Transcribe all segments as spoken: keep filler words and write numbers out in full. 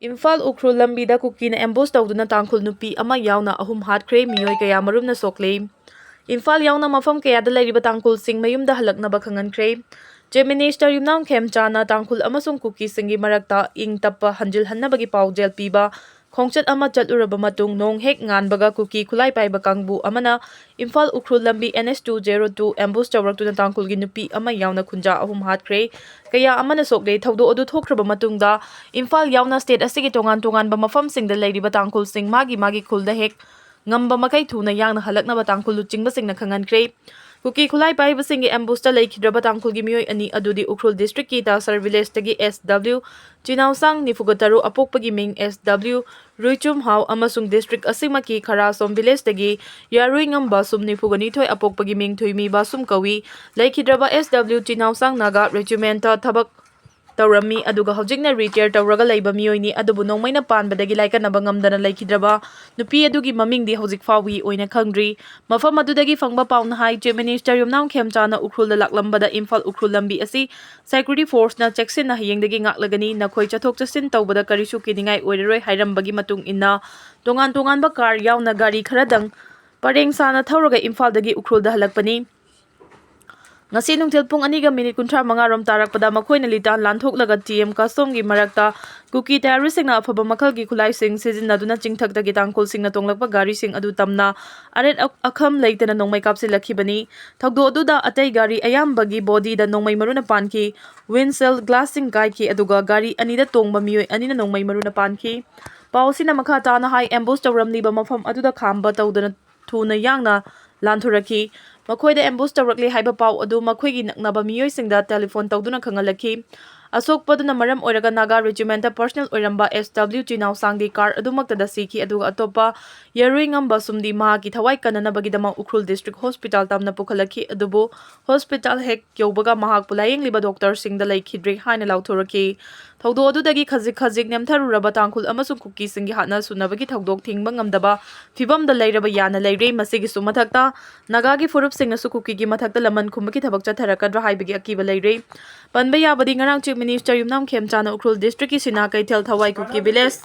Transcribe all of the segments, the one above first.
ꯏꯝꯐꯥꯜ ꯎꯈ꯭ꯔꯨꯜ ꯂꯝꯕꯤꯗ ꯀꯨꯀꯤꯅ ꯑꯦꯝꯕꯨꯁ ꯇꯧꯗꯨꯅ ꯇꯥꯡꯈꯨꯜ ꯅꯨꯄꯤ ꯑꯃ ꯌꯥꯎꯅ ꯑꯍꯨꯝ ꯍꯥꯠꯈ꯭ꯔꯦ, ꯃꯤꯑꯣꯏ ꯀꯌꯥ ꯃꯔꯨꯝꯅ ꯁꯣꯛꯂꯦ꯫ ꯏꯝꯐꯥꯜ ꯌꯥꯎꯅ ꯃꯐꯝ ꯀꯌꯥꯗ ꯂꯩꯔꯤꯕ ꯇꯥꯡꯈꯨꯜꯁꯤꯡ ꯃꯌꯨꯝꯗ ꯍꯜꯂꯛꯅꯕ ꯈꯪꯍꯟꯈ꯭ꯔꯦ꯫ ꯆꯤꯐ ꯃꯤꯅꯤꯁꯇꯔ ꯌꯨꯝꯅꯥꯝ ꯈꯦꯝꯆꯥꯅ ꯇꯥꯡꯈꯨꯜ ꯑꯃꯁꯨꯡ ꯀꯨꯀꯤꯁꯤꯡꯒꯤ ꯃꯔꯛꯇ ꯏꯪ ꯇꯞꯄ ꯍꯟꯖꯤꯜꯍꯟꯅꯕꯒꯤ ꯄꯥꯎꯖꯦꯜ ꯄꯤꯕ ꯈꯣꯡꯆꯠ ꯑꯃ ꯆꯠꯂꯨꯔꯕ ꯃꯇꯨꯡ, ꯅꯣꯡ ꯍꯦꯛ ꯉꯥꯟꯕꯒ ꯀꯨꯀꯤ ꯈꯨꯠꯂꯥꯏ ꯄꯥꯏꯕ ꯀꯥꯡꯕꯨ ꯑꯃꯅ ꯏꯝꯐꯥꯜ ꯎꯈ꯭ꯔꯨꯜ ꯂꯝꯕꯤ N H two zero two ambush ꯇꯧꯔꯛꯇꯨꯅ ꯇꯥꯡꯈꯨꯜꯒꯤ ꯅꯨꯄꯤ ꯑꯃ ꯌꯥꯎꯅ ꯈꯨꯟꯖꯥ ꯑꯍꯨꯝ ꯍꯥꯠꯈ꯭ꯔꯦ꯫ ꯀꯌꯥ ꯑꯃꯅ ꯁꯣꯛꯂꯦ꯫ ꯊꯧꯗꯣꯛ ꯑꯗꯨ ꯊꯣꯛꯈ꯭ꯔꯕ ꯃꯇꯨꯡꯗ ꯏꯝꯐꯥꯜ ꯌꯥꯎꯅ ꯁ꯭ꯇꯦꯠ ꯑꯁꯤꯒꯤ ꯇꯣꯉꯥꯟ ꯇꯣꯉꯥꯟꯕ ꯃꯐꯝꯁꯤꯡꯗ ꯂꯩꯔꯤꯕ ꯇꯥꯡꯈꯨꯜꯁꯤꯡ ꯃꯥꯒꯤ ꯃꯥꯒꯤ ꯈꯨꯜꯗ ꯍꯦꯛ ꯉꯝꯕ ꯃꯈꯩ ꯊꯨꯅ ꯌꯥꯡꯅ ꯍꯜꯂꯛꯅꯕ ꯇꯥꯡꯈꯨꯜ ꯂꯨꯆꯤꯡꯕꯁꯤꯡꯅ ꯈꯪꯍꯟꯈ꯭ꯔꯦ꯫ ꯀꯨꯀꯤ ꯈꯨꯠꯂꯥꯏ ꯄꯥꯏꯕꯁꯤꯡꯒꯤ ꯑꯦꯝꯕꯨꯁꯇ ꯂꯩꯈꯤꯗ꯭ꯔꯕ ꯇꯥꯡꯈꯨꯜꯒꯤ ꯃꯤꯑꯣꯏ ꯑꯅꯤ ꯑꯗꯨꯗꯤ ꯎꯈ꯭ꯔꯨꯜ ꯗꯤꯁꯇ꯭ꯔꯤꯛꯀꯤ ꯇꯥꯁꯔ ꯚꯤꯂꯦꯖꯇꯒꯤ S W ꯆꯤꯅꯥꯎꯁꯥꯡ ꯅꯤꯐꯨꯒ ꯇꯔꯨꯛ ꯑꯄꯣꯛꯄꯒꯤ ꯃꯤꯡ S W ꯔꯨꯏꯆꯨꯝꯍꯥꯎ ꯑꯃꯁꯨꯡ ꯗꯤꯁꯇ꯭ꯔꯤꯛ ꯑꯁꯤꯃꯛꯀꯤ ꯈꯔꯥꯁꯣꯝ ꯚꯤꯂꯦꯖꯇꯒꯤ ꯌꯥꯔꯨꯏꯉꯝ ꯕꯥꯁꯨꯝ ꯅꯤꯐꯨꯒ ꯅꯤꯊꯣꯏ ꯑꯄꯣꯛꯄꯒꯤ ꯃꯤꯡ ꯊꯨꯏꯃꯤ ꯕꯥꯁꯨꯝ ꯀꯧꯏ꯫ ꯂꯩꯈꯤꯗ꯭ꯔꯕ S W ꯆꯤꯅꯥꯎꯁꯥꯡ ꯅꯥꯒꯥ ꯔꯦꯖꯤꯃꯦꯟꯇ ꯊꯕꯛ ꯇꯧꯔꯝꯃꯤ, ꯑꯗꯨꯒ ꯍꯧꯖꯤꯛꯅ ꯔꯤꯇꯥꯌꯔ ꯇꯧꯔꯒ ꯂꯩꯕ ꯃꯤꯑꯣꯏꯅꯤ꯫ ꯑꯗꯨꯕꯨ ꯅꯣꯡꯃꯩꯅ ꯄꯥꯟꯕꯗꯒꯤ ꯂꯥꯏꯀꯠꯅꯕ ꯉꯝꯗꯅ ꯂꯩꯈꯤꯗ꯭ꯔꯕ ꯅꯨꯄꯤ ꯑꯗꯨꯒꯤ ꯃꯃꯤꯡꯗꯤ ꯍꯧꯖꯤꯛ ꯐꯥꯎꯕꯒꯤ ꯑꯣꯏꯅ ꯈꯪꯗ꯭ꯔꯤ꯫ ꯃꯐꯝ ꯑꯗꯨꯗꯒꯤ ꯐꯪꯕ ꯄꯥꯎꯅ ꯍꯥꯏ, ꯆꯤꯐ ꯃꯤꯅꯤꯁꯇꯔ ꯌꯨꯝꯅꯥꯝ ꯈꯦꯝꯆꯥꯅ ꯎꯈ꯭ꯔꯨꯜꯗ ꯂꯥꯛꯂꯝꯕꯗ ꯏꯝꯐꯥꯜ ꯎꯈ꯭ꯔꯨꯜ ꯂꯝꯕꯤ ꯑꯁꯤ ꯁꯦꯀ꯭ꯌꯨꯔꯤꯇꯤ ꯐꯣꯔꯁꯅ ꯆꯦꯛꯁꯤꯟꯅ ꯍꯌꯦꯡꯗꯒꯤ ꯉꯥꯛꯂꯒꯅꯤ, ꯅꯈꯣꯏ ꯆꯠꯊꯣꯛ ꯆꯠꯁꯤꯟ ꯇꯧꯕꯗ ꯀꯔꯤꯁꯨ ꯀꯤꯅꯤꯡꯉꯥꯏ ꯑꯣꯏꯔꯔꯣꯏ ꯍꯥꯏꯔꯝꯕꯒꯤ ꯃꯇꯨꯡ ꯏꯟꯅ ꯇꯣꯉꯥꯟ ꯇꯣꯉꯥꯟꯕ ꯀꯥꯔ ꯌꯥꯎꯅ ꯒꯥꯔꯤ ꯈꯔꯗꯪ ꯄꯔꯦꯡ ꯁꯥꯅ ꯊꯧꯔꯒ ꯏꯝꯐꯥꯜꯗꯒꯤ ꯎꯈ꯭ꯔꯨꯜꯗ ꯍꯜꯂꯛꯄꯅꯤ꯫ ꯉꯁꯤ ꯅꯨꯡꯊꯤꯜ ꯄꯨꯡ ꯑꯅꯤꯒ ꯃꯤꯅꯤꯠ ꯀꯨꯟꯊ꯭ꯔꯥ ꯃꯉꯥ ꯔꯣꯝ ꯇꯥꯔꯛꯄꯗ ꯃꯈꯣꯏꯅ ꯂꯤꯇꯥꯟ ꯂꯥꯟꯊꯣꯛꯂꯒ T M ꯀꯥꯁꯣꯝꯒꯤ ꯃꯔꯛꯇ ꯀꯨꯀꯤ ꯇꯦꯔꯣꯔꯤꯁꯁꯤꯡꯅ ꯑꯐꯕ ꯃꯈꯜꯒꯤ ꯈꯨꯠꯂꯥꯏꯁꯤꯡ ꯁꯤꯖꯤꯟꯅꯗꯨꯅ ꯆꯤꯡꯊꯛꯇꯒꯤ ꯇꯥꯡꯈꯨꯜꯁꯤꯡꯅ ꯇꯣꯡꯂꯛꯄ ꯒꯥꯔꯤꯁꯤꯡ ꯑꯗꯨ ꯇꯝꯅ ꯑꯔꯦꯠ ꯑ-, ꯑꯈꯝ ꯂꯩꯇꯅ ꯅꯣꯡꯃꯩ ꯀꯥꯞꯁꯤꯜꯂꯛꯈꯤꯕꯅꯤ꯫ ꯊꯧꯗꯣꯛ ꯑꯗꯨꯗ ꯑꯇꯩ ꯒꯥꯔꯤ ꯑꯌꯥꯝꯕꯒꯤ ꯕꯣꯗꯤꯗ ꯅꯣꯡꯃꯩ ꯃꯔꯨꯅ ꯄꯥꯟꯈꯤ꯫ ꯋꯤꯟꯁꯦꯜ ꯒ꯭ꯂꯥꯁꯁꯤꯡ ꯀꯥꯏꯈꯤ, ꯑꯗꯨꯒ ꯒꯥꯔꯤ ꯑꯅꯤꯗ ꯇꯣꯡꯕ ꯃꯤꯑꯣꯏ ꯑꯅꯤꯅ ꯅꯣꯡꯃꯩ ꯃꯔꯨꯅ ꯄꯥꯟꯈꯤ꯫ ꯄꯥꯎ ꯑꯁꯤꯅ ꯃꯈꯥ ꯇꯥꯅ ꯍꯥꯏ, ꯑꯦꯝꯕꯨꯁ ꯇꯧꯔꯝꯂꯤꯕ ꯃꯐꯝ ꯑꯗꯨꯗ ꯈꯥꯝꯕ ꯇꯧꯗꯅ ꯊꯨꯅ ꯌꯥꯡꯅ ꯂꯥꯟꯊꯣꯔꯛꯈꯤ꯫ ꯃꯈꯣꯏꯗ ꯑꯦꯝꯕꯨꯁ ꯇꯧꯔꯛꯂꯦ ꯍꯥꯏꯕ ꯄꯥꯎ ꯑꯗꯨ ꯃꯈꯣꯏꯒꯤ ꯅꯛꯅꯕ ꯃꯤꯑꯣꯏꯁꯤꯡꯗ ꯇꯦꯂꯤꯐꯣꯟ ꯇꯧꯗꯨꯅ ꯈꯪꯍꯜꯂꯛꯈꯤ꯫ ꯑꯁꯣꯛꯄꯗꯨꯅ ꯃꯔꯝ ꯑꯣꯏꯔꯒ ꯅꯥꯒꯥ ꯔꯦꯖꯤꯃꯦꯟꯇ ꯄꯔꯁꯅꯦꯜ ꯑꯣꯏꯔꯝꯕ S W ꯆꯤꯅꯥꯎꯁꯥꯡꯗꯤ ꯀꯥꯔ ꯑꯗꯨꯃꯛꯇꯗ ꯁꯤꯈꯤ, ꯑꯗꯨꯒ ꯑꯇꯣꯞꯄ ꯌꯥꯔꯨꯏꯉꯝ ꯕꯥꯁꯨꯝꯗꯤ ꯃꯍꯥꯛꯀꯤ ꯊꯋꯥꯏ ꯀꯟꯅꯅꯕꯒꯤꯗꯃꯛ ꯎꯈ꯭ꯔꯨꯜ ꯗꯤꯁꯇ꯭ꯔꯤꯛ ꯍꯣꯁꯄꯤꯇꯥꯜ ꯇꯝꯅ ꯄꯨꯈꯠꯂꯛꯈꯤ꯫ ꯑꯗꯨꯕꯨ ꯍꯣꯁꯄꯤꯇꯥꯜ ꯍꯦꯛ ꯌꯧꯕꯒ ꯃꯍꯥꯛꯄꯨ ꯂꯥꯌꯦꯡꯂꯤꯕ ꯗꯣꯛꯇꯔꯁꯤꯡꯗ ꯂꯩꯈꯤꯗ꯭ꯔꯦ ꯍꯥꯏꯅ ꯂꯥꯎꯊꯣꯔꯛꯈꯤ꯫ ꯊꯧꯗꯣꯛ ꯑꯗꯨꯗꯒꯤ ꯈꯖꯤꯛ ꯈꯖꯤꯛ ꯅꯦꯝꯊꯔꯨꯔꯕ ꯇꯥꯡꯈꯨꯜ ꯑꯃꯁꯨꯡ ꯀꯨꯀꯤꯁꯤꯡꯒꯤ ꯍꯥꯠꯅ ꯁꯨꯅꯕꯒꯤ ꯊꯧꯗꯣꯛ ꯊꯤꯡꯕ ꯉꯝꯗꯕ ꯐꯤꯕꯝꯗ ꯂꯩꯔꯕ ꯌꯥꯅ ꯂꯩꯔꯦ꯫ ꯃꯁꯤꯒꯤꯁꯨ ꯃꯊꯛꯇ ꯅꯥꯒꯥꯒꯤ ꯐꯨꯔꯨꯞꯁꯤꯡꯅꯁꯨ ꯀꯨꯀꯤꯒꯤ ꯃꯊꯛꯇ ꯂꯃꯟ ꯈꯨꯝꯕꯒꯤ ꯊꯕꯛ ꯆꯠꯊꯔꯛꯀꯗ꯭ꯔꯥ ꯍꯥꯏꯕꯒꯤ ꯑꯀꯤꯕ ꯂꯩꯔꯦ꯫ ꯄꯟꯕ ꯌꯥꯕꯗꯤ, ꯉꯔꯥꯡ Chief Minister ꯌꯨꯝꯅꯥꯝ ꯈꯦꯝꯆꯥꯅ ꯎꯈ꯭ꯔꯨꯜ district ꯀꯤ ꯁꯤꯅꯥ ꯀꯩꯊꯦꯜ ꯊꯋꯥꯏ ꯀꯨꯀꯤ village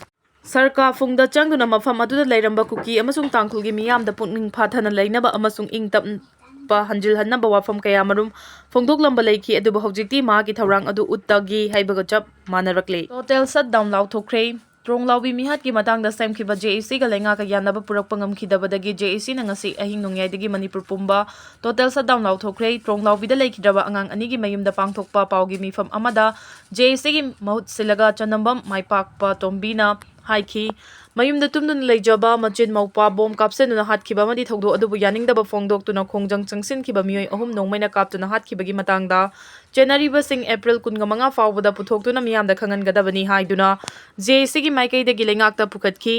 ꯁꯔꯀꯥꯐꯨꯡꯗ ꯆꯪꯗꯨꯅ ꯃꯐꯝ ꯑꯗꯨꯗ ꯂꯩꯔꯝꯕ ꯀꯨꯀꯤ ꯑꯃꯁꯨꯡ ꯇꯥꯡꯈꯨꯜꯒꯤ ꯃꯤꯌꯥꯝꯗ ꯄꯨꯛꯅꯤꯡ ꯐꯥꯊꯅ ꯂꯩꯅꯕ ꯑꯃꯁꯨꯡ ꯏꯪ ꯇꯞꯄ ꯍꯟꯖꯤꯜꯍꯟꯅꯕ ꯋꯥꯐꯝ ꯀꯌꯥꯃꯔꯨꯝ ꯐꯣꯡꯗꯣꯛꯂꯝꯕ ꯂꯩꯈꯤ꯫ ꯑꯗꯨꯕꯨ ꯍꯧꯖꯤꯛꯇꯤ ꯃꯍꯥꯛꯀꯤ ꯊꯧꯔꯥꯡ ꯑꯗꯨ ꯎꯠꯇꯒꯤ ꯍꯥꯏꯕꯒ ꯆꯞ ꯃꯥꯟꯅꯔꯛꯂꯦ꯫ Total shutdown ꯂꯥꯎꯊꯣꯛꯈ꯭ꯦ꯫ ꯇ꯭ꯔꯣꯡꯂꯥꯎꯕꯤ ꯃꯤꯍꯥꯠꯀꯤ ꯃꯇꯥꯡꯗ ꯁꯦꯝꯈꯤꯕ JAC ꯒ ꯂꯩꯉꯥꯛꯀ ꯌꯥꯅꯕ ꯄꯨꯔꯛꯄ ꯉꯝꯈꯤꯗꯕꯗꯒꯤ JAC ꯅ ꯉꯁꯤ ꯑꯍꯤꯡ ꯅꯣꯡꯌꯥꯏꯗꯒꯤ ꯃꯅꯤꯄꯨꯔ ꯄꯨꯝꯕ total shutdown ꯂꯥꯎꯊꯣꯛꯈ꯭ꯔꯦ꯫ ꯇ꯭ꯔꯣꯡꯂꯥꯎꯕꯤꯗ ꯂꯩꯈꯤꯗ꯭ꯔꯕ ꯑꯉꯥꯡ ꯑꯅꯤꯒꯤ ꯃꯌꯨꯝꯗ ꯄꯥꯡꯊꯣꯛꯄ ꯄꯥꯎꯒꯤ ꯃꯤꯐꯝ ꯑꯃꯗ JAC ꯒꯤ ꯃꯍꯨꯠ ꯁꯤꯜꯂꯒ ꯆꯅꯝꯕꯝ ꯃꯥꯏꯄꯥꯛꯄ ꯇꯣꯝꯕꯤꯅ ꯍꯥꯏꯈꯤ꯫ ꯃꯌꯨꯝꯗ ꯇꯨꯝꯗꯨꯅ ꯂꯩꯖꯕ ꯃꯆꯤꯟ ꯃꯧꯄ꯭ꯋꯥ ꯕꯣꯝ ꯀꯥꯞꯁꯤꯟꯗꯨꯅ ꯍꯥꯠꯈꯤꯕ ꯑꯃꯗꯤ ꯊꯧꯗꯣꯛ ꯑꯗꯨꯕꯨ ꯌꯥꯅꯤꯡꯗꯕ ꯐꯣꯡꯗꯣꯛꯇꯨꯅ ꯈꯣꯡꯖꯪ ꯆꯪꯁꯤꯟꯈꯤꯕ ꯃꯤꯑꯣꯏ ꯑꯍꯨꯝ ꯅꯣꯡꯃꯩꯅ ꯀꯥꯞꯇꯨꯅ ꯍꯥꯠꯈꯤꯕꯒꯤ ꯃꯇꯥꯡꯗ ꯆꯦꯟꯅꯔꯤꯕꯁꯤꯡ April ꯀꯨꯟꯃꯉꯥ ꯐꯥꯎꯕꯗ ꯄꯨꯊꯣꯛꯇꯨꯅ ꯃꯤꯌꯥꯝꯗ ꯈꯪꯍꯟꯒꯗꯕꯅꯤ ꯍꯥꯏꯗꯨꯅ JAC ꯒꯤ ꯃꯥꯏꯀꯩꯗꯒꯤ ꯂꯩꯉꯥꯛꯇ ꯄꯨꯈꯠꯈꯤ꯫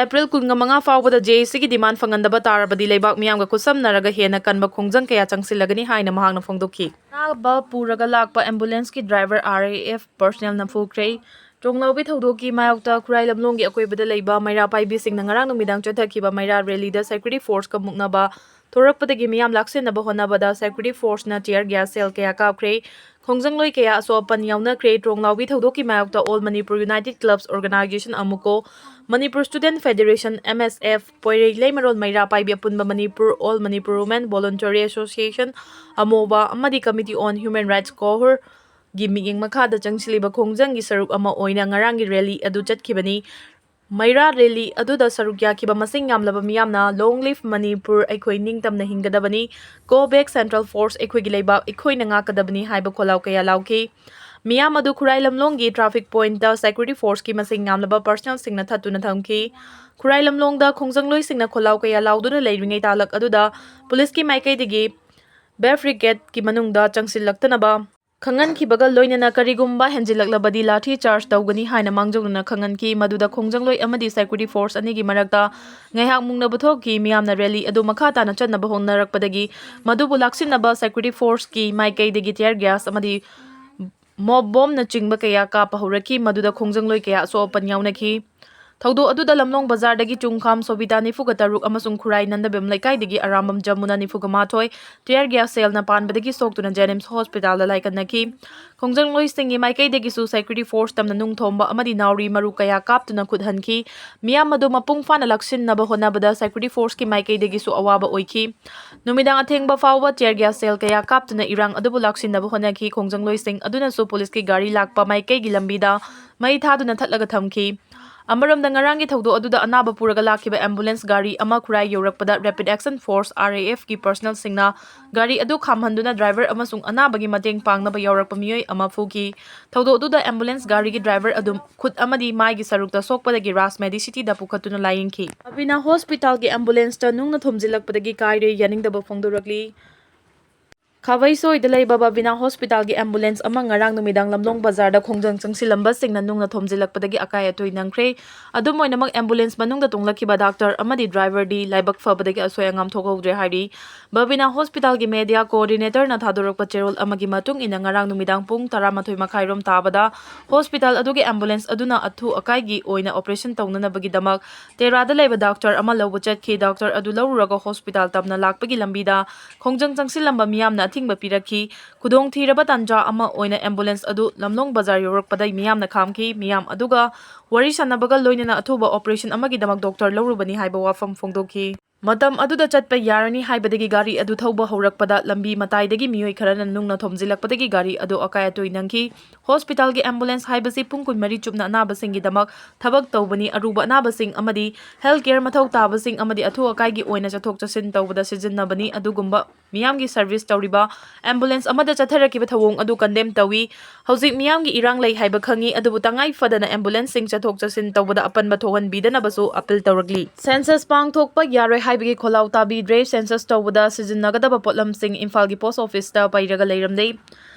April ꯀꯨꯟꯃꯉꯥ ꯐꯥꯎꯕꯗ JAC ꯒꯤ demand ꯐꯪꯍꯟꯗꯕ ꯇꯥꯔꯕꯗꯤ ꯂꯩꯕꯥꯛ ꯃꯤꯌꯥꯝꯒ ꯈꯨꯠꯁꯝꯅꯔꯒ ꯍꯦꯟꯅ ꯀꯟꯕ ꯈꯣꯡꯖꯪ ꯀꯌꯥ ꯆꯪꯁꯤꯜꯂꯒꯅꯤ ꯍꯥꯏꯅ ꯃꯍꯥꯛꯅ ꯐꯣꯡꯗꯣꯛꯈꯤ꯫ ꯑꯅꯥꯕ ꯄꯨꯔꯒ ꯂꯥꯛꯄ ambulance ꯀꯤ driver RAF personnel ꯅ ꯐꯨꯈ꯭ꯔꯦ꯫ ꯇ꯭ꯔꯣꯡꯂꯥꯎꯕꯤ ꯊꯧꯗꯣꯛꯀꯤ ꯃꯥꯌꯣꯛꯇ ꯈꯨꯔꯥꯏ ꯂꯝꯂꯣꯡꯒꯤ ꯑꯀꯣꯏꯕꯗ ꯂꯩꯕ ꯃꯩꯔꯥ ꯄꯥꯏꯕꯤꯁꯤꯡꯅ ꯉꯔꯥꯡ ꯅꯨꯃꯤꯗꯥꯡ ꯆꯠꯊꯈꯤꯕ ꯃꯩꯔꯥ rally ꯗ security force ꯀ ꯃꯨꯛꯅꯕ ꯊꯣꯔꯛꯄꯗꯒꯤ ꯃꯤꯌꯥꯝ ꯂꯥꯛꯁꯤꯟꯅꯕ ꯍꯣꯠꯅꯕꯗ security force ꯅ tear gas shell ꯀꯌꯥ ꯀꯥꯞꯈ꯭ꯔꯦ꯫ ꯈꯣꯡꯖꯪꯂꯣꯏ ꯀꯌꯥ ꯑꯁꯣꯛ ꯑꯄꯟ ꯌꯥꯎꯅꯈ꯭ꯔꯦ꯫ ꯇ꯭ꯔꯣꯡꯂꯥꯎꯕꯤ ꯊꯧꯗꯣꯛꯀꯤ ꯃꯥꯌꯣꯛꯇ All Manipur United Clubs Organisation, ꯑꯃꯨꯀꯣ, Manipur Student Federation, MSF, ꯄꯣꯏꯔꯩ ꯂꯩꯃꯔꯣꯜ ꯃꯩꯔꯥ ꯄꯥꯏꯕꯤ ꯑꯄꯨꯟꯕ Manipur, All Manipur Women Voluntary Association, ꯑꯃꯣꯕꯥ, ꯑꯃꯗꯤ Committee on Human Rights, ꯀꯣꯍꯨꯔ ꯒꯤ ꯃꯤꯠꯌꯦꯡ ꯃꯈꯥꯗ ꯆꯪꯁꯤꯜꯂꯤꯕ ꯈꯣꯡꯖꯪꯒꯤ ꯁꯔꯨꯛ ꯑꯃ ꯑꯣꯏꯅ ꯉꯔꯥꯡꯒꯤ rally ꯑꯗꯨ ꯆꯠꯈꯤꯕꯅꯤ꯫ ꯃꯩꯔꯥ rally ꯑꯗꯨꯗ ꯁꯔꯨꯛ ꯌꯥꯈꯤꯕ ꯃꯁꯤꯡ ꯌꯥꯝꯂꯕ ꯃꯤꯌꯥꯝꯅ "Long live Manipur, ꯑꯩꯈꯣꯏ ꯅꯤꯡꯇꯝꯅ ꯍꯤꯡꯒꯗꯕꯅꯤ, go back central force, ꯑꯩꯈꯣꯏꯒꯤ ꯂꯩꯕꯥꯛ ꯑꯩꯈꯣꯏꯅ ꯉꯥꯛꯀꯗꯕꯅꯤ" ꯍꯥꯏꯕ ꯈꯣꯜꯂꯥꯎ ꯀꯌꯥ ꯂꯥꯎꯈꯤ꯫ ꯃꯤꯌꯥꯝ ꯑꯗꯨ ꯈꯨꯔꯥꯏ ꯂꯝꯂꯣꯡꯒꯤ traffic point ꯇ security force ꯀꯤ ꯃꯁꯤꯡ ꯌꯥꯝꯂꯕ personnel ꯁꯤꯡꯅ ꯊꯠꯇꯨꯅ ꯊꯝꯈꯤ꯫ ꯈꯨꯔꯥꯏ ꯂꯝꯂꯣꯡꯗ ꯈꯣꯡꯖꯪꯂꯣꯏꯁꯤꯡꯅ ꯈꯣꯜꯂꯥꯎ ꯀꯌꯥ ꯂꯥꯎꯗꯨꯅ ꯂꯩꯔꯤꯉꯩ ꯇꯥꯂꯛ ꯑꯗꯨꯗ ꯄꯨꯂꯤꯁꯀꯤ ꯃꯥꯏꯀꯩꯗꯒꯤ barricade ꯀꯤ ꯃꯅꯨꯡꯗ ꯆꯪꯁꯤꯜꯂꯛꯇꯅꯕ ꯈꯪꯍꯟꯈꯤꯕꯒ ꯂꯣꯏꯅꯅ ꯀꯔꯤꯒꯨꯝꯕ ꯍꯦꯟꯖꯤꯜꯂꯛꯂꯕꯗꯤ ꯂꯥꯊꯤ charge ꯇꯧꯒꯅꯤ ꯍꯥꯏꯅ ꯃꯥꯡꯖꯧꯅꯅ ꯈꯪꯍꯟꯈꯤ꯫ ꯃꯗꯨꯗ ꯈꯣꯡꯖꯪꯂꯣꯏ ꯑꯃꯗꯤ security force ꯑꯅꯤꯒꯤ ꯃꯔꯛꯇ ꯉꯥꯏꯍꯥꯛ ꯃꯨꯛꯅꯕ ꯊꯣꯛꯈꯤ꯫ ꯃꯤꯌꯥꯝꯅ rally ꯑꯗꯨ ꯃꯈꯥ ꯇꯥꯅ ꯆꯠꯅꯕ ꯍꯣꯠꯅꯔꯛꯄꯗꯒꯤ ꯃꯗꯨꯕꯨ ꯂꯥꯛꯁꯤꯟꯅꯕ security force ꯀꯤ ꯃꯥꯏꯀꯩꯗꯒꯤ tear gas ꯑꯃꯗꯤ ꯃꯣꯞ ꯕꯣꯝꯅꯆꯤꯡꯕ ꯀꯌꯥ ꯀꯥꯞꯄ ꯍꯧꯔꯛꯈꯤ, ꯃꯗꯨꯗ ꯈꯣꯡꯖꯪꯂꯣꯏ ꯀꯌꯥ ꯑꯁꯣꯛ ꯑꯄꯟ ꯌꯥꯎꯅꯈꯤ꯫ ꯊꯧꯗꯣꯛ ꯑꯗꯨꯗ ꯂꯝꯂꯣꯡ ꯕꯖꯥꯔꯗꯒꯤ ꯆꯨꯡꯈꯥꯝ ꯁꯣꯕꯤꯇꯥ ꯅꯤꯐꯨꯒ ꯇꯔꯨꯛ ꯑꯃꯁꯨꯡ ꯈꯨꯔꯥꯏ ꯅꯟꯗꯕꯦꯝ ꯂꯩꯀꯥꯏꯗꯒꯤ ꯑꯔꯥꯝꯕꯝ ꯖꯃꯨꯅꯥ ꯅꯤꯐꯨꯒ ꯃꯥꯊꯣꯏ tear gas shellꯅ ꯄꯥꯟꯕꯗꯒꯤ ꯁꯣꯛꯇꯨꯅ JNIMS hospitalꯗ ꯂꯥꯏꯀꯠꯅꯈꯤ꯫ ꯈꯣꯡꯖꯪꯂꯣꯏꯁꯤꯡꯒꯤ ꯃꯥꯏꯀꯩꯗꯒꯤꯁꯨ security force ꯇꯝꯅ ꯅꯨꯡ ꯊꯣꯝꯕ ꯑꯃꯗꯤ ꯅꯥꯎꯔꯤ ꯃꯔꯨ ꯀꯌꯥ ꯀꯥꯞꯇꯨꯅ ꯈꯨꯠ ꯍꯟꯈꯤ꯫ ꯃꯤꯌꯥꯝ ꯑꯗꯨ ꯃꯄꯨꯡ ꯐꯥꯅ ꯂꯥꯛꯁꯤꯟꯅꯕ ꯍꯣꯠꯅꯕꯗ security forceꯀꯤ ꯃꯥꯏꯀꯩꯗꯒꯤꯁꯨ ꯑꯋꯥꯕ ꯑꯣꯏꯈꯤ꯫ ꯅꯨꯃꯤꯗꯥꯡ ꯑꯊꯦꯡꯕ ꯐꯥꯎꯕ tear gas shell ꯀꯌꯥ ꯀꯥꯞꯇꯨꯅ ꯏꯔꯥꯡ ꯑꯗꯨꯕꯨ ꯂꯥꯛꯁꯤꯟꯅꯕ ꯍꯣꯠꯅꯈꯤ꯫ ꯈꯣꯡꯖꯪꯂꯣꯏꯁꯤꯡ ꯑꯗꯨꯅꯁꯨ ꯄꯨꯂꯤꯁꯀꯤ ꯒꯥꯔꯤ ꯂꯥꯛꯄ ꯃꯥꯏꯀꯩꯒꯤ ꯂꯝꯕꯤꯗ ꯃꯩ ꯊꯥꯗꯨꯅ ꯊꯠꯂꯒ ꯊꯝꯈꯤ꯫ ꯑꯃꯔꯣꯝꯗ, ꯉꯔꯥꯡꯒꯤ ꯊꯧꯗꯣꯛ ꯑꯗꯨꯗ ꯑꯅꯥꯕ ꯄꯨꯔꯒ ꯂꯥꯛꯈꯤꯕ ambulance ꯒꯥꯔꯤ ꯑꯃ ꯈꯨꯔꯥꯏ ꯌꯧꯔꯛꯄꯗ Rapid Action Force, RAFꯀꯤ personnelꯁꯤꯡꯅ ꯒꯥꯔꯤ ꯑꯗꯨ ꯈꯥꯝꯍꯟꯗꯨꯅ driver ꯑꯃꯁꯨꯡ ꯑꯅꯥꯕꯒꯤ ꯃꯇꯦꯡ ꯄꯥꯡꯅꯕ ꯌꯥꯎꯔꯛꯄ ꯃꯤꯑꯣꯏ ꯑꯃ ꯐꯨꯈꯤ꯫ ꯊꯧꯗꯣꯛ ꯑꯗꯨꯗ ambulance ꯒꯥꯔꯤꯒꯤ driver ꯑꯗꯨ ꯈꯨꯠ ꯑꯃꯗꯤ ꯃꯥꯏꯒꯤ ꯁꯔꯨꯛꯇ ꯁꯣꯛꯄꯗꯒꯤ ꯔꯥꯖ Medicityꯗ ꯄꯨꯈꯠꯇꯨꯅ ꯂꯥꯌꯦꯡꯈꯤ꯫ ꯕꯕꯤꯅꯥ hospitalꯒꯤ ambulanceꯇ ꯅꯨꯡꯅ ꯊꯣꯝꯖꯤꯜꯂꯛꯄꯗꯒꯤ ꯀꯥꯏꯔꯦ ꯌꯥꯅꯤꯡꯗꯕ ꯐꯣꯡꯗꯣꯔꯛꯂꯤ꯫ ꯈꯥꯕꯩꯁꯣꯏꯗ ꯂꯩꯕ ꯕꯕꯤꯅꯥ hospitalꯒꯤ ambulance ꯑꯃ ꯉꯔꯥꯡ ꯅꯨꯃꯤꯗꯥꯡ ꯂꯝꯂꯣꯡ ꯕꯖꯥꯔꯗ ꯈꯣꯡꯖꯪ ꯆꯪꯁꯤꯜꯂꯝꯕꯁꯤꯡꯅ ꯅꯨꯡꯅ ꯊꯣꯝꯖꯤꯜꯂꯛꯄꯗꯒꯤ ꯑꯀꯥꯏ ꯑꯇꯣꯏ ꯅꯪꯈ꯭ꯔꯦ꯫ ꯑꯗꯨꯝ ꯑꯣꯏꯅꯃꯛ, ambulance ꯃꯅꯨꯡꯗ ꯇꯣꯡꯂꯛꯈꯤꯕ doctor ꯑꯃꯗꯤ driverꯗꯤ ꯂꯥꯏꯕꯛ ꯐꯕꯗꯒꯤ ꯑꯁꯣꯏ ꯑꯉꯥꯝ ꯊꯣꯛꯍꯧꯗ꯭ꯔꯦ ꯍꯥꯏꯔꯤ꯫ ꯕꯕꯤꯅꯥ hospitalꯒꯤ media coordinatorꯅ ꯊꯥꯗꯣꯔꯛꯄ ꯆꯦꯔꯣꯜ ꯑꯃꯒꯤ ꯃꯇꯨꯡ ꯏꯟꯅ, ꯉꯔꯥꯡ ꯅꯨꯃꯤꯗꯥꯡ ꯄꯨꯡ ꯇꯔꯥꯃꯥꯊꯣꯏ ꯃꯈꯥꯏꯔꯣꯝ ꯇꯥꯕꯗ hospital ꯑꯗꯨꯒꯤ ambulance ꯑꯗꯨꯅ ꯑꯊꯨ ꯑꯀꯥꯏꯒꯤ ꯑꯣꯏꯅ operation ꯇꯧꯅꯅꯕꯒꯤꯗꯃꯛ ꯇꯦꯔꯥꯗ ꯂꯩꯕ doctor ꯑꯃ ꯂꯧꯕ ꯆꯠꯈꯤ꯫ Doctor ꯑꯗꯨ ꯂꯧꯔꯨꯔꯒ hospital ꯇꯝꯅ ꯂꯥꯛꯄꯒꯤ ꯂꯝꯕꯤꯗ ꯈꯣꯡꯖꯪ ꯆꯪꯁꯤꯜꯂꯝꯕ ꯃꯤꯌꯥꯝꯅ ꯑꯊꯤꯡꯕ ꯄꯤꯔꯛꯈꯤ꯫ ꯈꯨꯗꯣꯡꯊꯤꯔꯕ ꯇꯥꯟꯖꯥ ꯑꯃ ꯑꯣꯏꯅ ambulance ꯑꯗꯨ ꯂꯝꯂꯣꯡ ꯕꯖꯥꯔ ꯌꯧꯔꯛꯄꯗ ꯃꯤꯌꯥꯝꯅ ꯈꯥꯝꯈꯤ꯫ ꯃꯤꯌꯥꯝ ꯑꯗꯨꯒ ꯋꯥꯔꯤ ꯁꯥꯟꯅꯕꯒ ꯂꯣꯏꯅꯅ ꯑꯊꯨꯕ operation ꯑꯃꯒꯤꯗꯃꯛ doctor ꯂꯧꯔꯨꯕꯅꯤ ꯍꯥꯏꯕ ꯋꯥꯐꯝ ꯐꯣꯡꯗꯣꯛꯈꯤ꯫ ꯃꯇꯝ ꯑꯗꯨꯗ ꯆꯠꯄ ꯌꯥꯔꯅꯤ ꯍꯥꯏꯕꯗꯒꯤ ꯒꯥꯔꯤ ꯑꯗꯨ ꯊꯧꯕ ꯍꯧꯔꯛꯄꯗ ꯂꯝꯕꯤ ꯃꯇꯥꯏꯗꯒꯤ ꯃꯤꯑꯣꯏ ꯈꯔꯅ ꯅꯨꯡꯅ ꯊꯣꯝꯖꯤꯜꯂꯛꯄꯗꯒꯤ ꯒꯥꯔꯤ ꯑꯗꯨ ꯑꯀꯥꯏ ꯑꯇꯣꯏ ꯅꯪꯈꯤ꯫ Hospitalꯒꯤ ambulance ꯍꯥꯏꯕꯁꯤ ꯄꯨꯡ ꯀꯨꯟꯃꯔꯤ ꯆꯨꯞꯅ ꯑꯅꯥꯕꯁꯤꯡꯒꯤꯗꯃꯛ ꯊꯕꯛ ꯇꯧꯕꯅꯤ꯫ ꯑꯔꯨꯕ ꯑꯅꯥꯕꯁꯤꯡ ꯑꯃꯗꯤ health care ꯃꯊꯧ ꯇꯥꯕꯁꯤꯡ ꯑꯃꯗꯤ ꯑꯊꯨ ꯑꯀꯥꯏꯒꯤ ꯑꯣꯏꯅ ꯆꯠꯊꯣꯛ ꯆꯠꯁꯤꯟ ꯇꯧꯕꯗ ꯁꯤꯖꯤꯟꯅꯕꯅꯤ꯫ ꯑꯗꯨꯒꯨꯝꯕ ꯃꯤꯌꯥꯝꯒꯤ service ꯇꯧꯔꯤꯕ ambulance ꯑꯃꯗ ꯆꯠꯊꯔꯛꯈꯤꯕ ꯊꯧꯑꯣꯡ ꯑꯗꯨ condemn ꯇꯧꯏ꯫ ꯍꯧꯖꯤꯛ ꯃꯤꯌꯥꯝꯒꯤ ꯏꯔꯥꯡ ꯂꯩ ꯍꯥꯏꯕ ꯈꯪꯏ, ꯑꯗꯨꯕꯨ ꯇꯉꯥꯏ ꯐꯗꯅ ambulanceꯁꯤꯡ ꯆꯠꯊꯣꯛ ꯆꯠꯁꯤꯟ ꯇꯧꯕꯗ ꯑꯄꯟꯕ ꯊꯣꯛꯍꯟꯕꯤꯗꯅꯕꯁꯨ appeal ꯇꯧꯔꯛꯂꯤ꯫ Census ꯄꯥꯡꯊꯣꯛꯄ ꯌꯥꯔꯣꯏ ꯍꯥꯏꯕꯒꯤ ꯈꯣꯜꯂꯥꯎ ꯇꯥꯕꯤꯗ꯭ꯔꯦ꯫ Census ꯇꯧꯕꯗ ꯁꯤꯖꯤꯟꯅꯒꯗꯕ ꯄꯣꯠꯂꯝꯁꯤꯡ ꯏꯝꯐꯥꯜꯒꯤ post officeꯇ ꯄꯩꯔꯒ ꯂꯩꯔꯝꯂꯦ꯫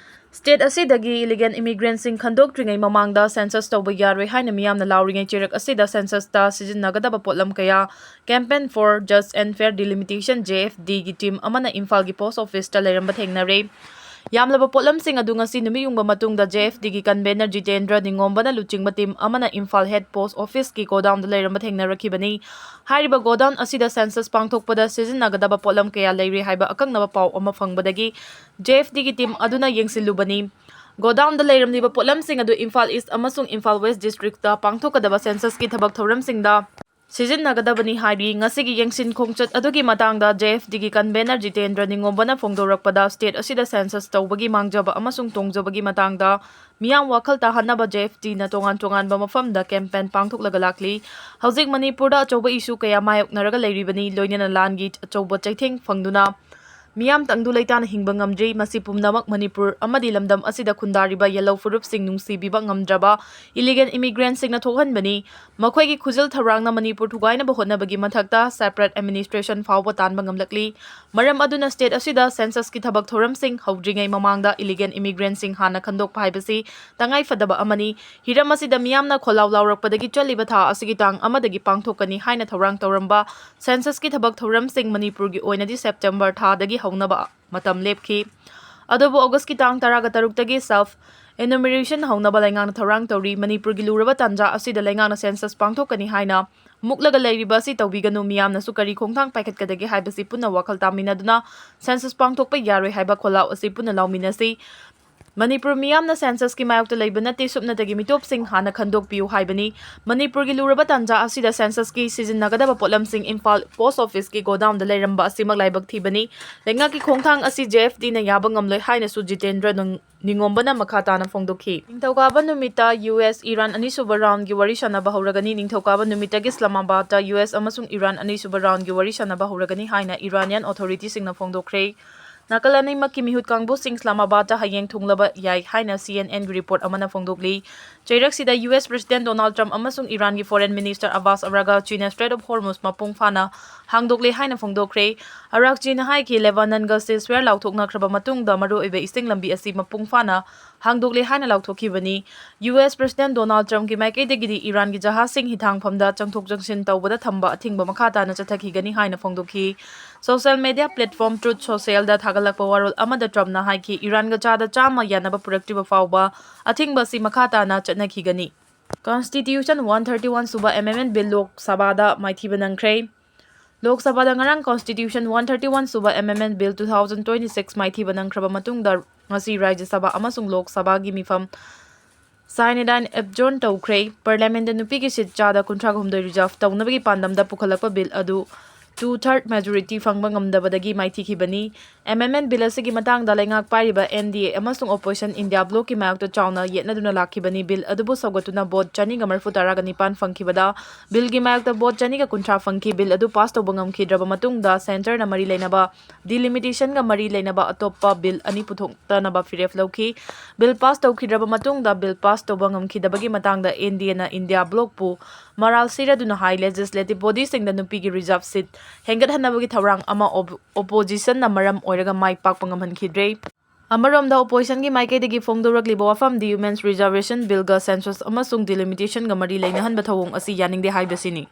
State ꯑꯁꯤꯗꯒꯤ illegal immigrantꯁꯤꯡ ꯈꯟꯗꯣꯛꯇ꯭ꯔꯤꯉꯩ ꯃꯃꯥꯡꯗ census ꯇꯧꯕ ꯌꯥꯔꯣꯏ ꯍꯥꯏꯅ ꯃꯤꯌꯥꯝꯅ ꯂꯥꯎꯔꯤꯉꯩ ꯆꯩꯔꯛ ꯑꯁꯤꯗ censusꯇ ꯁꯤꯖꯤꯟꯅꯒꯗꯕ ꯄꯣꯠꯂꯝ ꯀꯌꯥ Campaign for Just and Fair Delimitation, JFDꯒꯤ team ꯑꯃꯅ ꯏꯝꯐꯥꯜꯒꯤ post officeꯇ ꯂꯩꯔꯝꯕ ꯊꯦꯡꯅꯔꯦ꯫ ꯌꯥꯝꯂꯕ ꯄꯣꯠꯂꯝꯁꯤꯡ ꯑꯗꯨ ꯉꯁꯤ ꯅꯨꯃꯤꯠ ꯌꯨꯡꯕ ꯃꯇꯨꯡꯗ J F Dꯒꯤ convener ꯖꯤꯇꯦꯟꯗ꯭ꯔ ꯅꯤꯉꯣꯝꯕꯅ ꯂꯨꯆꯤꯡꯕ team ꯑꯃꯅ ꯏꯝꯐꯥꯜ head post officeꯀꯤ godownꯗ ꯂꯩꯔꯝꯕ ꯊꯦꯡꯅꯔꯛꯈꯤꯕꯅꯤ꯫ ꯍꯥꯏꯔꯤꯕ godown ꯑꯁꯤꯗ census ꯄꯥꯡꯊꯣꯛꯄꯗ ꯁꯤꯖꯤꯟꯅꯒꯗꯕ ꯄꯣꯠꯂꯝ ꯀꯌꯥ ꯂꯩꯔꯤ ꯍꯥꯏꯕ ꯑꯀꯛꯅꯕ ꯄꯥꯎ ꯑꯃ ꯐꯪꯕꯗꯒꯤ J F Dꯒꯤ team ꯑꯗꯨꯅ ꯌꯦꯡꯁꯤꯜꯂꯨꯕꯅꯤ꯫ Godownꯗ ꯂꯩꯔꯝꯂꯤꯕ ꯄꯣꯠꯂꯝꯁꯤꯡ ꯑꯗꯨ ꯏꯝꯐꯥꯜ East ꯑꯃꯁꯨꯡ ꯏꯝꯐꯥꯜ West districtꯇ ꯄꯥꯡꯊꯣꯛꯀꯗꯕ censusꯀꯤ ꯊꯕꯛ ꯊꯧꯔꯝꯁꯤꯡꯗ ꯁꯤꯖꯤꯟꯅꯒꯗꯕꯅꯤ ꯍꯥꯏꯔꯤ꯫ ꯉꯁꯤꯒꯤ ꯌꯦꯡꯁꯤꯟ ꯈꯣꯡꯆꯠ ꯑꯗꯨꯒꯤ ꯃꯇꯥꯡꯗ J F Dꯒꯤ convener Jitendra ꯅꯤꯉꯣꯝꯕꯅ ꯐꯣꯡꯗꯣꯔꯛꯄꯗ, state ꯑꯁꯤꯗ census ꯇꯧꯕꯒꯤ ꯃꯥꯡꯖꯕ ꯑꯃꯁꯨꯡ ꯇꯣꯡꯖꯕꯒꯤ ꯃꯇꯥꯡꯗ ꯃꯤꯌꯥꯝ ꯋꯥꯈꯜ ꯇꯥꯍꯟꯅꯕ J F Dꯅ ꯇꯣꯉꯥꯟ ꯇꯣꯉꯥꯟꯕ ꯃꯐꯝꯗ campaign ꯄꯥꯡꯊꯣꯛꯂꯒ ꯂꯥꯛꯂꯤ꯫ ꯍꯧꯖꯤꯛ ꯃꯅꯤꯄꯨꯔꯗ ꯑꯆꯧꯕ issue ꯀꯌꯥ ꯃꯥꯌꯣꯛꯅꯔꯒ ꯂꯩꯔꯤꯕꯅꯤ, ꯂꯣꯏꯅꯅ ꯂꯥꯟꯒꯤ ꯑꯆꯧꯕ ꯆꯩꯊꯦꯡ ꯐꯪꯗꯨꯅ ꯃꯤꯌꯥꯝ ꯇꯪꯗꯨ ꯂꯩꯇꯥꯅ ꯍꯤꯡꯕ ꯉꯝꯗ꯭ꯔꯤ꯫ ꯃꯁꯤ ꯄꯨꯝꯅꯃꯛ ꯃꯅꯤꯄꯨꯔ ꯑꯃꯗꯤ ꯂꯝꯗꯝ ꯑꯁꯤꯗ ꯈꯨꯟꯗꯥꯔꯤꯕ ꯌꯦꯜꯍꯧ ꯐꯨꯔꯨꯞꯁꯤꯡ ꯅꯨꯡꯁꯤꯕꯤꯕ ꯉꯝꯗ꯭ꯔꯕ illegal immigrantꯁꯤꯡꯅ ꯊꯣꯛꯍꯟꯕꯅꯤ꯫ ꯃꯈꯣꯏꯒꯤ ꯈꯨꯖꯤꯜ ꯊꯧꯔꯥꯡꯅ ꯃꯅꯤꯄꯨꯔ ꯊꯨꯒꯥꯏꯅꯕ ꯍꯣꯠꯅꯕꯒꯤ ꯃꯊꯛꯇ separate administration ꯐꯥꯎꯕ ꯇꯥꯟꯕ ꯉꯝꯂꯛꯂꯤ꯫ ꯃꯔꯝ ꯑꯗꯨꯅ state ꯑꯁꯤꯗ censusꯀꯤ ꯊꯕꯛ ꯊꯧꯔꯝꯁꯤꯡ ꯍꯧꯗ꯭ꯔꯤꯉꯩ ꯃꯃꯥꯡꯗ illegal immigrantꯁꯤꯡ ꯍꯥꯟꯅ ꯈꯟꯗꯣꯛꯄ ꯍꯥꯏꯕꯁꯤ ꯇꯉꯥꯏ ꯐꯗꯕ ꯑꯃꯅꯤ꯫ ꯍꯤꯔꯝ ꯑꯁꯤꯗ ꯃꯤꯌꯥꯝꯅ ꯈꯣꯜꯂꯥꯎ ꯂꯥꯎꯔꯛꯄꯗꯒꯤ ꯆꯠꯂꯤꯕ ꯊꯥ ꯑꯁꯤꯒꯤ ꯇꯥꯡ ꯑꯃꯗꯒꯤ ꯄꯥꯡꯊꯣꯛꯀꯅꯤ ꯍꯥꯏꯅ ꯊꯧꯔꯥꯡ ꯇꯧꯔꯝꯕ censusꯀꯤ ꯊꯕꯛ ꯊꯧꯔꯝꯁꯤꯡ ꯃꯅꯤꯄꯨꯔꯒꯤ ꯑꯣꯏꯅꯗꯤ September ꯊꯥꯗꯒꯤ ꯍꯧꯅꯕ ꯃꯇꯝ ꯂꯦꯞꯈꯤ꯫ ꯑꯗꯨꯕꯨ Augustꯀꯤ ꯇꯥꯡ ꯇꯔꯥꯒ ꯇꯔꯨꯛꯇꯒꯤ self enumeration ꯍꯧꯅꯕ ꯂꯩꯉꯥꯛꯅ ꯊꯧꯔꯥꯡ ꯇꯧꯔꯤ꯫ ꯃꯅꯤꯄꯨꯔꯒꯤ ꯂꯨꯔꯕ ꯇꯥꯟꯖꯥ ꯑꯁꯤꯗ ꯂꯩꯉꯥꯛꯅ census ꯄꯥꯡꯊꯣꯛꯀꯅꯤ ꯍꯥꯏꯅ ꯃꯨꯛꯂꯒ ꯂꯩꯔꯤꯕ ꯑꯁꯤ ꯇꯧꯕꯤꯒꯅꯨ, ꯃꯤꯌꯥꯝꯅꯁꯨ ꯀꯔꯤ ꯈꯣꯡꯊꯥꯡ ꯄꯥꯏꯈꯠꯀꯗꯒꯦ ꯍꯥꯏꯕꯁꯤ ꯄꯨꯟꯅ ꯋꯥꯈꯜ ꯇꯥꯃꯤꯟꯅꯗꯨꯅ census ꯄꯥꯡꯊꯣꯛꯄ ꯌꯥꯔꯣꯏ ꯍꯥꯏꯕ ꯈꯣꯜꯂꯥꯎ ꯑꯁꯤ ꯄꯨꯟꯅ ꯂꯥꯎꯃꯤꯟꯅꯁꯤ꯫ ꯃꯅꯤꯄꯨꯔ ꯃꯤꯌꯥꯝꯅ censusꯀꯤ ꯃꯥꯌꯣꯛꯇ ꯂꯩꯕ ꯅꯠꯇꯦ, ꯁꯨꯞꯅꯇꯒꯤ ꯃꯤꯇꯣꯞꯁꯤꯡ ꯍꯥꯟꯅ ꯈꯟꯗꯣꯛꯄꯤꯌꯨ ꯍꯥꯏꯕꯅꯤ꯫ ꯃꯅꯤꯄꯨꯔꯒꯤ ꯂꯨꯔꯕ ꯇꯥꯟꯖꯥ ꯑꯁꯤꯗ censusꯀꯤ ꯁꯤꯖꯤꯟꯅꯒꯗꯕ ꯄꯣꯠꯂꯝꯁꯤꯡ ꯏꯝꯐꯥꯜ post officeꯀꯤ godownꯗ ꯂꯩꯔꯝꯕ ꯑꯁꯤꯃꯛ ꯂꯥꯏꯕꯛ ꯊꯤꯕꯅꯤ꯫ ꯂꯩꯉꯥꯛꯀꯤ ꯈꯣꯡꯊꯥꯡ ꯑꯁꯤ J F Dꯅ ꯌꯥꯕ ꯉꯝꯂꯣꯏ ꯍꯥꯏꯅꯁꯨ ꯖꯤꯇꯦꯟꯗ꯭ꯔ ꯅꯨꯡ-, ꯅꯤꯉꯣꯝꯕꯅ ꯃꯈꯥ ꯇꯥꯅ ꯐꯣꯡꯗꯣꯛꯈꯤ꯫ ꯅꯤꯡꯊꯧꯀꯥꯕ ꯅꯨꯃꯤꯠꯇ U S Iran ꯑꯅꯤꯁꯨꯕ roundꯒꯤ ꯋꯥꯔꯤ ꯁꯥꯟꯅꯕ ꯍꯧꯔꯒꯅꯤ꯫ ꯅꯤꯡꯊꯧꯀꯥꯕ ꯅꯨꯃꯤꯠꯇꯒꯤ ꯏꯁꯂꯥꯃꯥꯕꯥꯗꯇ U S ꯑꯃꯁꯨꯡ Iran ꯑꯅꯤꯁꯨꯕ roundꯒꯤ ꯋꯥꯔꯤ ꯁꯥꯟꯅꯕ ꯍꯧꯔꯒꯅꯤ ꯍꯥꯏꯅ Iranian authorityꯁꯤꯡꯅ ꯐꯣꯡꯗꯣꯛꯈ꯭ꯔꯦ꯫ ꯅꯥꯀꯜ ꯑꯅꯤꯃꯛꯀꯤ ꯃꯤꯍꯨꯠ ꯀꯥꯡꯕꯨꯁꯤꯡ ꯏꯁꯂꯥꯃꯥꯕꯥꯗꯇ ꯍꯌꯦꯡ ꯊꯨꯡꯂꯕ ꯌꯥꯏ ꯍꯥꯏꯅ C N Nꯒꯤ report ꯑꯃꯅ ꯐꯣꯡꯗꯣꯛꯂꯤ꯫ ꯆꯩꯔꯛꯁꯤꯗ U S President Donald Trump ꯑꯃꯁꯨꯡ ꯏꯔꯥꯟꯒꯤ Foreign Minister Abbas Araghchina Strait of Hormuz ꯃꯄꯨꯡ ꯐꯥꯅ ꯍꯥꯡꯗꯣꯛꯂꯦ ꯍꯥꯏꯅ ꯐꯣꯡꯗꯣꯛꯈ꯭ꯔꯦ꯫ ꯑꯔꯥꯒꯆꯤꯅ ꯍꯥꯏꯈꯤ, ꯂꯦꯕꯥꯅꯟꯒ ceasefire ꯂꯥꯎꯊꯣꯛꯅꯈ꯭ꯔꯕ ꯃꯇꯨꯡꯗ ꯃꯔꯨꯑꯣꯏꯕ ꯏꯁꯤꯡ ꯂꯝꯕꯤ ꯑꯁꯤ ꯃꯄꯨꯡ ꯐꯥꯅ ꯍꯥꯡꯗꯣꯛꯂꯦ ꯍꯥꯏꯅ ꯂꯥꯎꯊꯣꯛꯈꯤꯕꯅꯤ꯫ ꯌꯨ ꯑꯦꯁ President Donald Trumpꯀꯤ ꯃꯥꯏꯀꯩꯗꯒꯤꯗꯤ ꯏꯔꯥꯟꯒꯤ ꯖꯍꯥꯖꯁꯤꯡ ꯍꯤꯊꯥꯡꯐꯝꯗ ꯆꯪꯊꯣꯛ ꯆꯪꯁꯤꯟ ꯇꯧꯕꯗ ꯊꯝꯕ ꯑꯊꯤꯡꯕ ꯃꯈꯥ ꯇꯥꯅ ꯆꯠꯊꯈꯤꯒꯅꯤ ꯍꯥꯏꯅ ꯐꯣꯡꯗꯣꯛꯈꯤ꯫ Social media platform Truth Socialꯗ ꯊꯥꯒꯠꯂꯛꯄ ꯋꯥꯔꯣꯜ ꯑꯃꯗ Trumpꯅ ꯍꯥꯏꯈꯤ, ꯏꯔꯥꯟꯒ ꯆꯥꯗ ꯆꯥꯝꯃ ꯌꯥꯅꯕ ꯄꯨꯔꯛꯇ꯭ꯔꯤꯕ ꯐꯥꯎꯕ ꯑꯊꯤꯡꯕ ꯑꯁꯤ ꯃꯈꯥ ꯇꯥꯅ ꯆꯠꯅꯈꯤꯒꯅꯤ꯫ Constitution one thirty one ꯁꯨꯕ amendment bill ꯂꯣꯛ ꯁꯚꯥꯗ ꯃꯥꯏꯊꯤꯕ ꯅꯪꯈ꯭ꯔꯦ꯫ ꯂꯣꯛ ꯁꯚꯥꯗ ꯉꯔꯥꯡ Constitution one thirty one ꯁꯨꯕ amendment bill two thousand twenty-six ꯃꯥꯏꯊꯤꯕ ꯅꯪꯈ꯭ꯔꯕ ꯃꯇꯨꯡꯗ ꯉꯁꯤ ꯔꯥꯖ꯭ꯌ ꯁꯚꯥ ꯑꯃꯁꯨꯡ ꯂꯣꯛ ꯁꯚꯥꯒꯤ ꯃꯤꯐꯝ sine and die adjourn ꯇꯧꯈ꯭ꯔꯦ꯫ Parliamentꯗ ꯅꯨꯄꯤꯒꯤ seat ꯆꯥꯗ ꯀꯨꯟꯊ꯭ꯔꯥ ꯍꯨꯝꯗꯣꯏ reserve ꯇꯧꯅꯕꯒꯤ ꯄꯥꯟꯗꯝꯗ ꯄꯨꯈꯠꯂꯛꯄ bill ꯑꯗꯨ two third majority ꯐꯪꯕ ꯉꯝꯗꯕꯗꯒꯤ ꯃꯥꯏꯊꯤꯈꯤꯕꯅꯤ꯫ Amendment bill ꯑꯁꯤꯒꯤ ꯃꯇꯥꯡꯗ ꯂꯩꯉꯥꯛ ꯄꯥꯏꯔꯤꯕ N D A ꯑꯃꯁꯨꯡ opposition India Blocꯀꯤ ꯃꯥꯌꯣꯛꯇ ꯆꯥꯎꯅ ꯌꯦꯠꯅꯗꯨꯅ ꯂꯥꯛꯈꯤꯕꯅꯤ꯫ Bill ꯑꯗꯨꯕꯨ ꯁꯧꯒꯠꯇꯨꯅ vote ꯆꯅꯤꯒ ꯃꯔꯤꯐꯨ ꯇꯔꯥꯒ ꯅꯤꯄꯥꯟ ꯐꯪꯈꯤꯕꯗ billꯒꯤ ꯃꯥꯌꯣꯛꯇ vote ꯆꯅꯤꯒ ꯀꯨꯟꯊ꯭ꯔꯥ ꯐꯪꯈꯤ꯫ Bill ꯑꯗꯨ pass ꯇꯧꯕ ꯉꯝꯈꯤꯗ꯭ꯔꯕ ꯃꯇꯨꯡꯗ centreꯅ ꯃꯔꯤ ꯂꯩꯅꯕ delimitationꯒ ꯃꯔꯤ ꯂꯩꯅꯕ ꯑꯇꯣꯞꯄ bill ꯑꯅꯤ ꯄꯨꯊꯣꯛꯇꯅꯕ ꯐꯤꯔꯦꯞ ꯂꯧꯈꯤ꯫ Bill pass ꯇꯧꯈꯤꯗ꯭ꯔꯕ ꯃꯇꯨꯡꯗ bill pass ꯇꯧꯕ ꯉꯝꯈꯤꯗꯕꯒꯤ ꯃꯇꯥꯡꯗ N D Aꯅ India Blocꯄꯨ ꯃꯔꯥꯜ ꯁꯤꯔꯗꯨꯅ ꯍꯥꯏ legislative bodyꯁꯤꯡꯗ ꯅꯨꯄꯤꯒꯤ reserve seat ꯍꯦꯟꯒꯠꯍꯟꯅꯕꯒꯤ ꯊꯧꯔꯥꯡ ꯑꯃ op-, oppositionꯅ ꯃꯔꯝ ꯑꯣꯏꯔꯒ ꯃꯥꯏ ꯄꯥꯛꯄ ꯉꯝꯍꯟꯈꯤꯗ꯭ꯔꯦ꯫ ꯑꯃꯔꯣꯝꯗ oppositionꯒꯤ ꯃꯥꯏꯀꯩꯗꯒꯤ ꯐꯣꯡꯗꯣꯔꯛꯂꯤꯕ ꯋꯥꯐꯝꯗꯤ Women's Reservation Billꯒ census ꯑꯃꯁꯨꯡ delimitationꯒ ꯃꯔꯤ ꯂꯩꯅꯍꯟꯕ ꯊꯧꯑꯣꯡ ꯑꯁꯤ ꯌꯥꯅꯤꯡꯗꯦ ꯍꯥꯏꯕꯁꯤꯅꯤ꯫